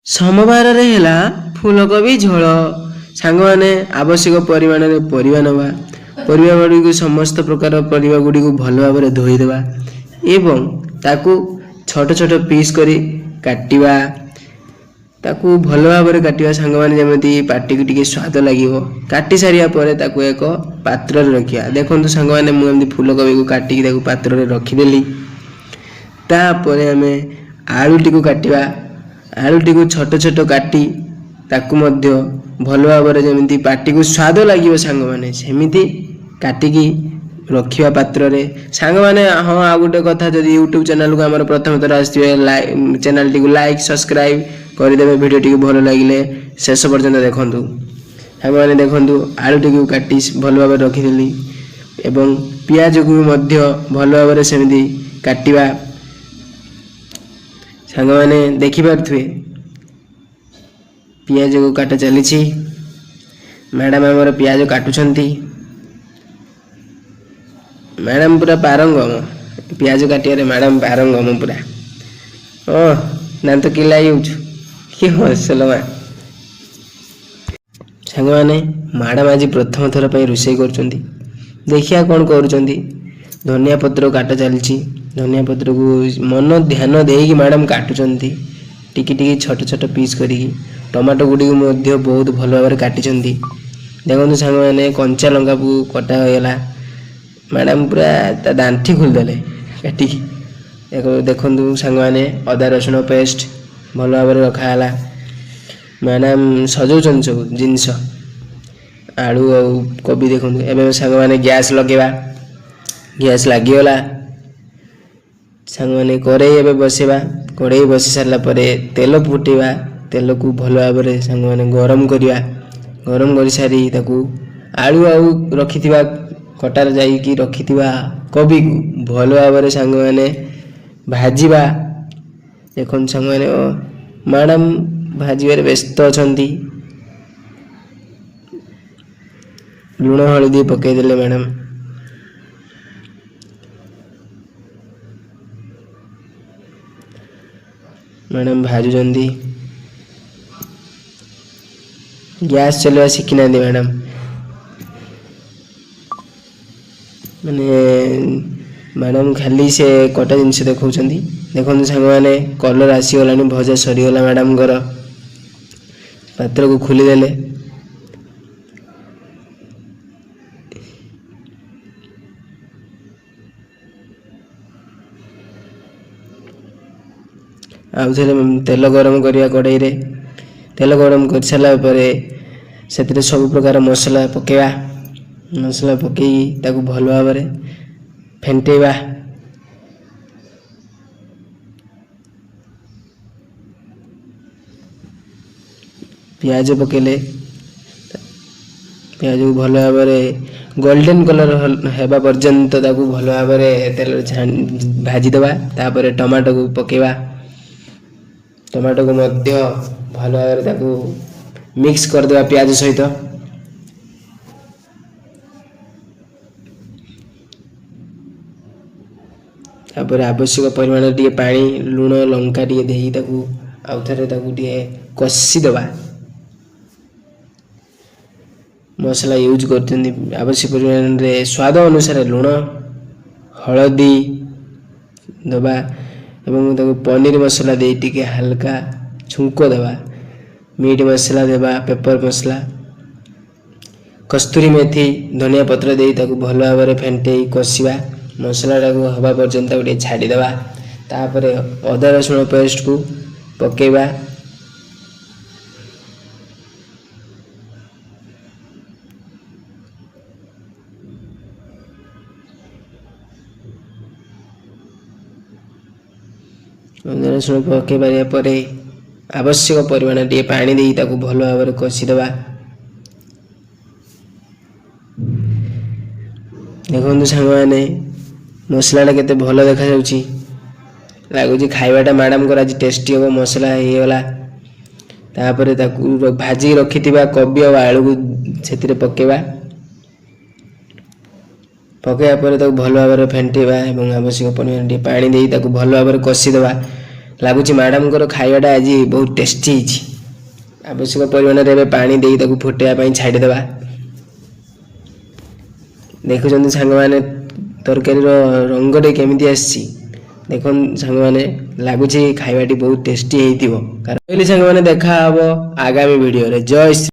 ସୋମବାରରେ ହେଲା ଫୁଲକୋବି ଝୋଳ। ସାଙ୍ଗମାନେ, ଆବଶ୍ୟକ ପରିମାଣରେ ପରିବା ନେବା। ପରିବା ଗୁଡ଼ିକୁ, ସମସ୍ତ ପ୍ରକାର ପରିବା ଗୁଡ଼ିକୁ ଭଲ ଭାବରେ ଧୋଇଦେବା ଏବଂ ତାକୁ ଛୋଟ ଛୋଟ ପିସ୍ କରି କାଟିବା। ତାକୁ ଭଲ ଭାବରେ କାଟିବା ସାଙ୍ଗମାନେ, ଯେମିତି ପାଟିକୁ ଟିକେ ସ୍ୱାଦ ଲାଗିବ। କାଟି ସାରିବା ପରେ ତାକୁ ଏକ ପାତ୍ରରେ ରଖିବା। ଦେଖନ୍ତୁ ସାଙ୍ଗମାନେ, ମୁଁ ଏମିତି ଫୁଲକୋବିକୁ କାଟିକି ତାକୁ ପାତ୍ରରେ ରଖିଦେଲି। ତାପରେ ଆମେ ଆଳୁଟିକୁ କାଟିବା। ଆଳୁଟିକୁ ଛୋଟ ଛୋଟ କାଟି ତାକୁ ମଧ୍ୟ ଭଲ ଭାବରେ, ଯେମିତି ପାଟିକୁ ସ୍ୱାଦ ଲାଗିବ ସାଙ୍ଗମାନେ, ସେମିତି କାଟିକି ରଖିବା ପାତ୍ରରେ ସାଙ୍ଗମାନେ। ହଁ, ଆଉ ଗୋଟେ କଥା, ଯଦି ୟୁଟ୍ୟୁବ୍ ଚ୍ୟାନେଲକୁ ଆମର ପ୍ରଥମ ଥର ଆସିଥିବେ, ଚ୍ୟାନେଲଟିକୁ ଲାଇକ୍ ସବସ୍କ୍ରାଇବ୍ କରିଦେବେ। ଭିଡ଼ିଓଟିକୁ ଭଲ ଲାଗିଲେ ଶେଷ ପର୍ଯ୍ୟନ୍ତ ଦେଖନ୍ତୁ ସାଙ୍ଗମାନେ। ଦେଖନ୍ତୁ, ଆଳୁଟିକୁ କାଟି ଭଲ ଭାବରେ ରଖିଦେଲି ଏବଂ ପିଆଜକୁ ବି ମଧ୍ୟ ଭଲ ଭାବରେ ସେମିତି କାଟିବା। ସାଙ୍ଗମାନେ, ଦେଖିପାରୁଥିବେ, ପିଆଜକୁ କାଟା ଚାଲିଛି। ମ୍ୟାଡ଼ାମ୍ ଆମର ପିଆଜ କାଟୁଛନ୍ତି। ମ୍ୟାଡ଼ାମ୍ ପୁରା ପାରଙ୍ଗମ ପିଆଜ କାଟିବାରେ। ମ୍ୟାଡ଼ାମ୍ ପାରଙ୍ଗମ ପୁରା। ଓ ଦାନ୍ତ କିଲାଇ ହେଉଛୁ କି ହସଲ ମା। ସାଙ୍ଗମାନେ, ମ୍ୟାଡ଼ାମ୍ ଆଜି ପ୍ରଥମ ଥର ପାଇଁ ରୋଷେଇ କରୁଛନ୍ତି। ଦେଖିବା କ'ଣ କରୁଛନ୍ତି। ଧନିଆ ପତ୍ର କାଟା ଚାଲିଛି। ଧନିଆ ପତ୍ରକୁ ମନ ଧ୍ୟାନ ଦେଇକି ମ୍ୟାଡ଼ାମ୍ କାଟୁଛନ୍ତି, ଟିକେ ଟିକେ ଛୋଟ ଛୋଟ ପିସ୍ କରିକି। ଟମାଟୋ ଗୁଡ଼ିକୁ ମଧ୍ୟ ବହୁତ ଭଲ ଭାବରେ କାଟିଛନ୍ତି। ଦେଖନ୍ତୁ ସାଙ୍ଗମାନେ, କଞ୍ଚା ଲଙ୍କାକୁ କଟା ହୋଇଗଲା। ମ୍ୟାଡ଼ାମ୍ ପୁରା ତା ଦାଣ୍ଠି ଖୋଲିଦେଲେ କାଟିକି। ଦେଖନ୍ତୁ ସାଙ୍ଗମାନେ, ଅଦା ରସୁଣ ପେଷ୍ଟ ଭଲ ଭାବରେ ରଖାହେଲା। ମ୍ୟାଡ଼ାମ୍ ସଜାଉଛନ୍ତି ସବୁ ଜିନିଷ, ଆଳୁ ଆଉ କୋବି। ଦେଖନ୍ତୁ, ଏବେ ସାଙ୍ଗମାନେ ଗ୍ୟାସ୍ ଲଗେଇବା। ଗ୍ୟାସ୍ ଲାଗିଗଲା ସାଙ୍ଗମାନେ। କଡ଼େଇ ଏବେ ବସେଇବା। କଡ଼େଇ ବସି ସାରିଲା ପରେ ତେଲ ଫୁଟେଇବା। ତେଲକୁ ଭଲ ଭାବରେ ସାଙ୍ଗମାନେ ଗରମ କରିବା। ଗରମ କରିସାରି ତାକୁ ଆଳୁ ଆଉ ରଖିଥିବା, କଟାରେ ଯାଇକି ରଖିଥିବା କୋବିକୁ ଭଲ ଭାବରେ ସାଙ୍ଗମାନେ ଭାଜିବା। ଦେଖନ୍ତୁ ସାଙ୍ଗମାନେ, ମ୍ୟାଡ଼ାମ୍ ଭାଜିବାରେ ବ୍ୟସ୍ତ ଅଛନ୍ତି। ଲୁଣ ହଳଦୀ ପକାଇଦେଲେ ମ୍ୟାଡ଼ାମ୍। ମ୍ୟାଡ଼ାମ୍ ଭାଜୁଛନ୍ତି। ଗ୍ୟାସ୍ ଚଲେଇବା ଶିଖିନାହାନ୍ତି ମ୍ୟାଡ଼ାମ୍। ମାନେ ମ୍ୟାଡ଼ାମ୍ ଖାଲି ସେ କଟା ଜିନିଷ ଦେଖାଉଛନ୍ତି। ଦେଖନ୍ତୁ ସାଙ୍ଗମାନେ, କଲର୍ ଆସିଗଲାଣି। ଭଜା ସରିଗଲା ମ୍ୟାଡ଼ାମ୍ଙ୍କର। ପାତ୍ରକୁ ଖୋଲିଦେଲେ। ଆଉ ଥରେ ତେଲ ଗରମ କରିବା କଡ଼େଇରେ। ତେଲ ଗରମ କରିସାରିଲା ପରେ ସେଥିରେ ସବୁ ପ୍ରକାର ମସଲା ପକାଇବା। ମସଲା ପକାଇକି ତାକୁ ଭଲ ଭାବରେ ଫେଣ୍ଟେଇବା। ପିଆଜ ପକାଇଲେ। ପିଆଜକୁ ଭଲ ଭାବରେ ଗୋଲ୍ଡେନ୍ କଲର୍ ହେବା ପର୍ଯ୍ୟନ୍ତ ତାକୁ ଭଲ ଭାବରେ ତେଲରେ ଭାଜିଦେବା। ତାପରେ ଟମାଟୋକୁ ପକାଇବା। ଟମାଟୋକୁ ମଧ୍ୟ ଭଲ ଭାବରେ ତାକୁ ମିକ୍ସ କରିଦେବା ପିଆଜ ସହିତ। ତାପରେ ଆବଶ୍ୟକ ପରିମାଣରେ ଟିକେ ପାଣି, ଲୁଣ, ଲଙ୍କା ଟିକେ ଦେଇ ତାକୁ ଆଉ ଥରେ ତାକୁ ଟିକେ କଷିଦେବା। ମସଲା ୟୁଜ୍ କରୁଛନ୍ତି। ଆବଶ୍ୟକ ପରିମାଣରେ ସ୍ୱାଦ ଅନୁସାରେ ଲୁଣ, ହଳଦୀ ଦେବା ଏବଂ ତାକୁ ପନିର ମସଲା ଦେଇ ଟିକେ ହାଲକା ଛୁଙ୍କ ଦେବା। ମିଟ୍ ମସଲା ଦେବା, ପେପର ମସଲା, କସ୍ତୁରୀ ମେଥି, ଧନିଆ ପତ୍ର ଦେଇ ତାକୁ ଭଲ ଭାବରେ ଫେଣ୍ଟେଇ କଷିବା। ମସଲାଟାକୁ ହେବା ପର୍ଯ୍ୟନ୍ତ ତାକୁ ଟିକେ ଛାଡ଼ିଦେବା। ତାପରେ ଅଦା ରସୁଣ ପେଷ୍ଟକୁ ପକାଇବା। ଅଦା ରସୁଣ ପକାଇ ପାରିବା ପରେ ଆବଶ୍ୟକ ପରିମାଣ ଟିକେ ପାଣି ଦେଇ ତାକୁ ଭଲ ଭାବରେ କଷିଦେବା। ଦେଖନ୍ତୁ ସାଙ୍ଗମାନେ, ମସଲାଟା କେତେ ଭଲ ଦେଖାଯାଉଛି। ଲାଗୁଛି ଖାଇବାଟା ମ୍ୟାଡ଼ାମଙ୍କର ଆଜି ଟେଷ୍ଟି ହେବ। ମସଲା ହେଇଗଲା। ତାପରେ ତାକୁ ଭାଜିକି ରଖିଥିବା କୋବି ଆଉ ଆଳୁକୁ ସେଥିରେ ପକାଇବା। ପକାଇବା ପରେ ତାକୁ ଭଲ ଭାବରେ ଫେଣ୍ଟେଇବା ଏବଂ ଆବଶ୍ୟକ ପରିମାଣ ଟିକେ ପାଣି ଦେଇ ତାକୁ ଭଲ ଭାବରେ କଷିଦେବା। ଲାଗୁଛି ମ୍ୟାଡ଼ାମଙ୍କର ଖାଇବାଟା ଆଜି ବହୁତ ଟେଷ୍ଟି ହେଇଛି। ଆବଶ୍ୟକ ପରିମାଣରେ ଏବେ ପାଣି ଦେଇ ତାକୁ ଫୁଟାଇବା ପାଇଁ ଛାଡ଼ିଦେବା। ଦେଖୁଛନ୍ତି ସାଙ୍ଗମାନେ, ତରକାରୀର ରଙ୍ଗଟି କେମିତି ଆସିଛି। ଦେଖନ୍ତୁ ସାଙ୍ଗମାନେ, ଲାଗୁଛି ଖାଇବାଟି ବହୁତ ଟେଷ୍ଟି ହେଇଥିବ। କାରଣ ସାଙ୍ଗମାନେ, ଦେଖା ହବ ଆଗାମୀ ଭିଡ଼ିଓରେ। ଜୟ ଶ୍ରୀ